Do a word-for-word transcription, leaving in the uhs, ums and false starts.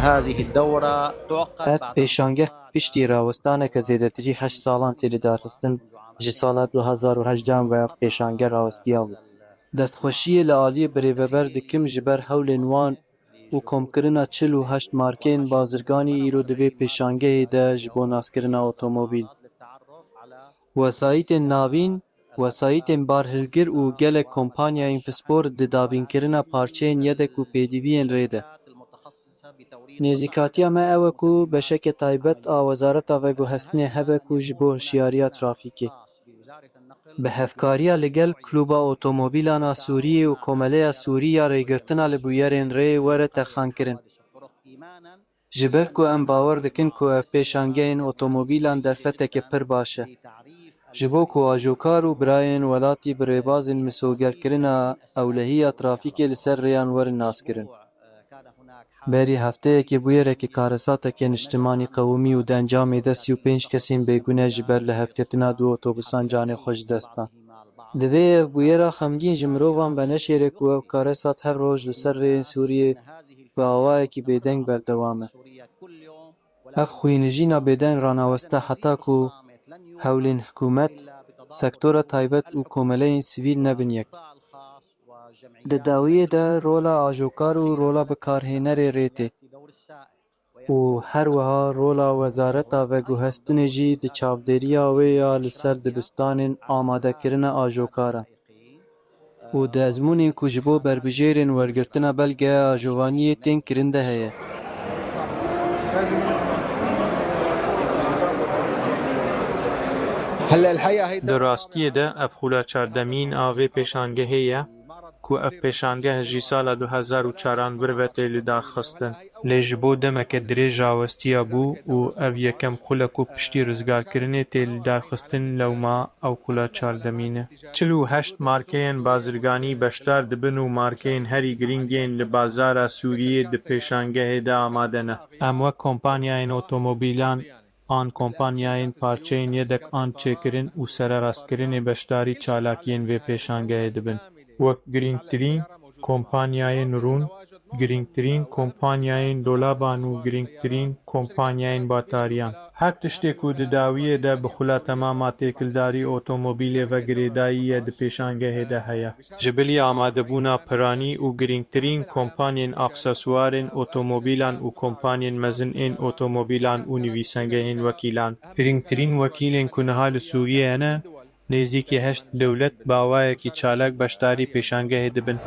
هذه الدورة تعقد Ev بعد pêşangeh piştî rawestaneke zêdetirî heşt salan tê lidarxistin, ji sala du hezar û hejdehan ve ev pêşangeh rawestiya bû. Destxweşiyê li aliyê birêveber dikim ji ber hewlên wan û komkirina çil û heşt markeyên bazirganî îro di vê pêşangehê de ji bo naskirina otomobîl. Wesayîtên navîn, wesayîtên barhilgir û gelek kompanyayên pispor di dabînkirina parçeyên yedek û pêdiviyên rê de. Nêzîkatiya me ew e ku beşeke taybet a Wezareta Veguhestinê hebe ku ji bo hişyariya trafîkê, bi hevkariya li gel Klûba Otomobîlan a Sûriyê û Komeleya Sûrî ya Rêgirtina li Bûyerên Rê were terxankirin. Ji ber ku em bawer dikin ku ev pêşangehên otomobîlan derfeteke pir baş e, ji bo ku ajokar û birayên welatî bi rêbazên misogerkirina ewlehiya trafîkê li ser rêyan werin naskirin. Berî hefteyekê bûyereke karesateke niştimanî qewimî û di encamê de sî û pênc kesên bêgune ji ber lihevketina du otobusan canê xwe ji dest dan. Divê ev bûyera xemgîn ji mirovan veneşêre ku ev karesat her roj li ser rêyên Sûriyê bi awayekî bêdeng berdewam e. Ev xwînijîna bêdeng ranaweste heta ku hewlên hikûmet, sektora taybet û komeleyên sivîl nebin yek. Di dawiyê de rola ajokar û rola bikarhênerê rê tê û her wiha rola Wezareta Veguhestinê jî di çavdêriya wê ya li ser dibistanên amadekirina ajokaran û di ezmûnên ku ji bo berbijêrên wergirtina belge ajovaniyê tên kirin de heye. Di rastiyê de ev xula çardemîn a vê pêşangehê ye ku ev pêşangeh ji sala du hezar û çaran vir ve tê lidarxistin. Lê ji bo demeke dirêj rawestiya bû û ev yekem xul e ku piştî rizgarkirinê tê lidarxistin, lewma ew xula çardemîn e. Çil û heşt markeyên bazirganî beşdar dibin û markeyên herî girîng ên li bazara Sûriyê di pêşangehê de amade ne. Em wek kompanyayên otomobîlan an kompanyayên parçeyên yedek an çêkirin û sererastkirinê beşdarî çalakiyên vê pêşangehê dibin. Wek girîngtirîn kompanyayên rûn, girîngtirîn kompanyayên dolaban û girîngtirîn kompanyayên batariyan. Her tiştê ku di dawiyê de bi xula temama têkildarî otomobîlê ve girêdayî ye di pêşangehê de heye. Ji bilî amadebûna piranî û girîngtirîn kompanyên aksesuarên otomobîlan û kompanyên mezin ên otomobîlan û nivîsengehên wekîlan. Girîngtirîn wekîlên ku niha li Sûriyê hene, nêzîkî heşt dewlet bi awayekî çalak beşdarî pêşangehê dibin.